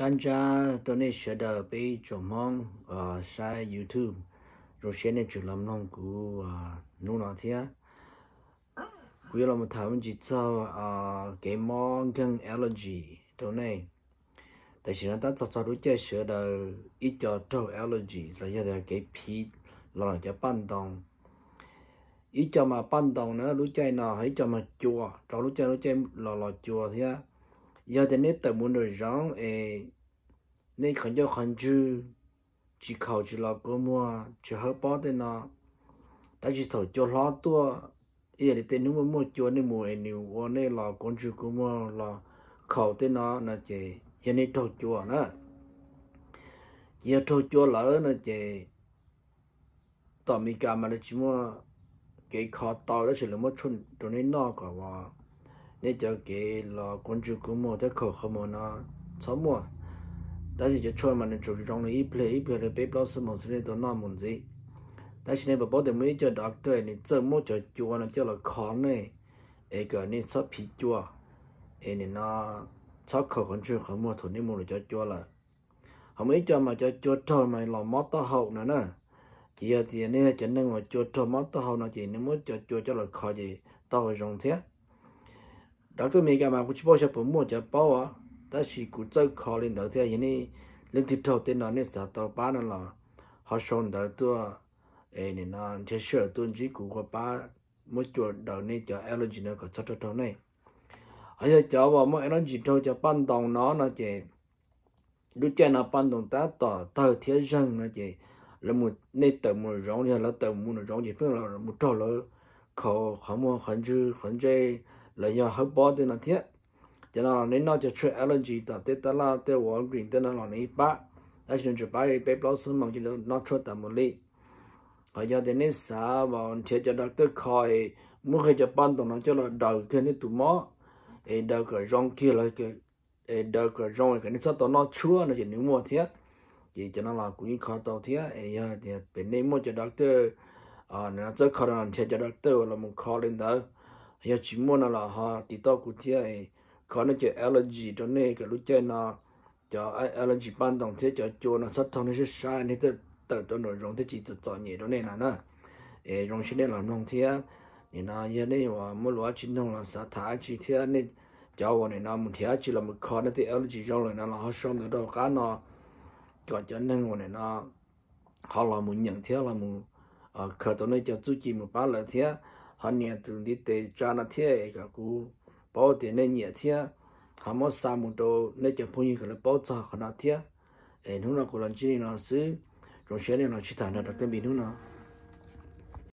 Ntsab ntsab rau nej sawv daws peb tsoom Hmoob saib YouTube, zoo siab nej tseem los mloog kuv hnub no thiab. Kuv yuav los tham me ntsis txog kev mob nkeeg allergy rau nej. Tam sim no tab txog txog lub caij sawv daws ib co raug allergy los yog tias kev phiv los cov paj ntoos. Ib co mas paj ntoos na lub caij no, ho ib co mas cua rau lub caij lub caij los los cua thiab. Yog tias nej tawm mus nraum zoov es nej qhov ncauj qhov ntswg tsis khaus tsis los kua muag tsis hawb pob tej no, tab sis thaum cua hlob tuaj, ib yam li tej hnub muaj muaj cua nej mus es nws ua nej los kua ntswg kua muag los khaus tej no no ces yog nej raug cua na. Ces yog raug cua lawm no ces tom Meskas mas lawv tsis muaj kev kho tau, tab sis lawv muab tshuaj rau nej noj kom nej cov kev los kua ntswg kua muag thiab khaus qhov muag no txhob muaj. Tab sis cov tshuaj mas nws tsuas zoo li ib pliag ib pliag li peb plaub xuab moos xwb nej tau noj mus ntxiv. Tab sis nej puas paub tias muaj ib co doctor nws txawj muab cov cua no coj los kho nej es kom nej txhob phiv cua, es nim no txhob khaus qhov ntswg qhov muag thaum nej mus lawm cov cua lawm. Ho muaj ib co mas cov cua raug mas los mob taub hau no na. Ces yog tias nej yog cov neeg uas cua raug mob taub hau no ces nej muab cov cua coj los kho ces taub hau zoo thiab. Doctor Meskas mas kuv tsis paub xyov puas muaj cov paub os, tab sis kuv txawj kho li ntawd thiab. Yog nej leej twg raug tej no nej xav tau pab no los ho sau ntawv tuaj, es nim no nrhiav sij hawm tuaj ntsib kuv ua pab muab cua daws nej cov allergy no kom txhob raug raug nej. Ho yog cov uas muaj allergy raug cov paj ntoos no no ces lub caij no paj ntoos tab tom tawg thiab zeeg no ces lawv mus, nej tawm mus zoov, yog lawv tawm mus nraum zoov ces pheej mus raug lawv khaus qhov muag qhov ntswg qhov ntsej los yog hawb pob tej no thiab. Cov no los nej noj cov tshuaj allergy tom tej tab laj tej Walgreens tej no los nws yeej pab, tab sis nws tsuas pab peb plaub xuab moos ces noj tshuaj tas mus li. Ho yog tias nej xav nrhiav cov doctor kho es muab kiag cov paj ntoos no coj los daws kiag nej tus mob es daws kom zoo kiag lawm, es daws kom zoo kom nej txhob tau noj tshuaj no ces nws muaj thiab. Ces cov no los kuv yeej kho tau thiab. Es yog tias pem nej muaj cov doctor txawj kho no los nrhiav cov doctor uas los mus kho li ntawd. Yog tsis muaj no los ho tiv tauj kuv thiab, kho nej cov allergy rau nej kom lub caij no cov allergy paj ntoos thiab cov cua no txhob raug nej siab sab, nej thiaj tawm rau nraum zoov thiab tsis txom txom nyem rau nej na na. Es zoo siab nej los mloog thiab. Nim no yog nej uas muaj lus dab tsi nug los xav tham dab tsi thiab nej cov uas nim no mus nrhiav dab tsi los mus kho nej tej allergy zoo lawm no los ho sau ntawv rau qab no kom cov neeg uas nim no ho los mus nyeem thiab los mus khaws tau nej cov txuj ci mus pab lawv thiab. Ho nias tus ntiv tes tsa no thiab kom kuv paub tias nej nyiam thiab ho muab xa mus rau nej cov phooj ywg kom lawv paub txog qhov no thiab. Es hnub no kuv los ntsib li no xwb, zoo siab nej los sib tham nrog rau Tub Npis hnub no.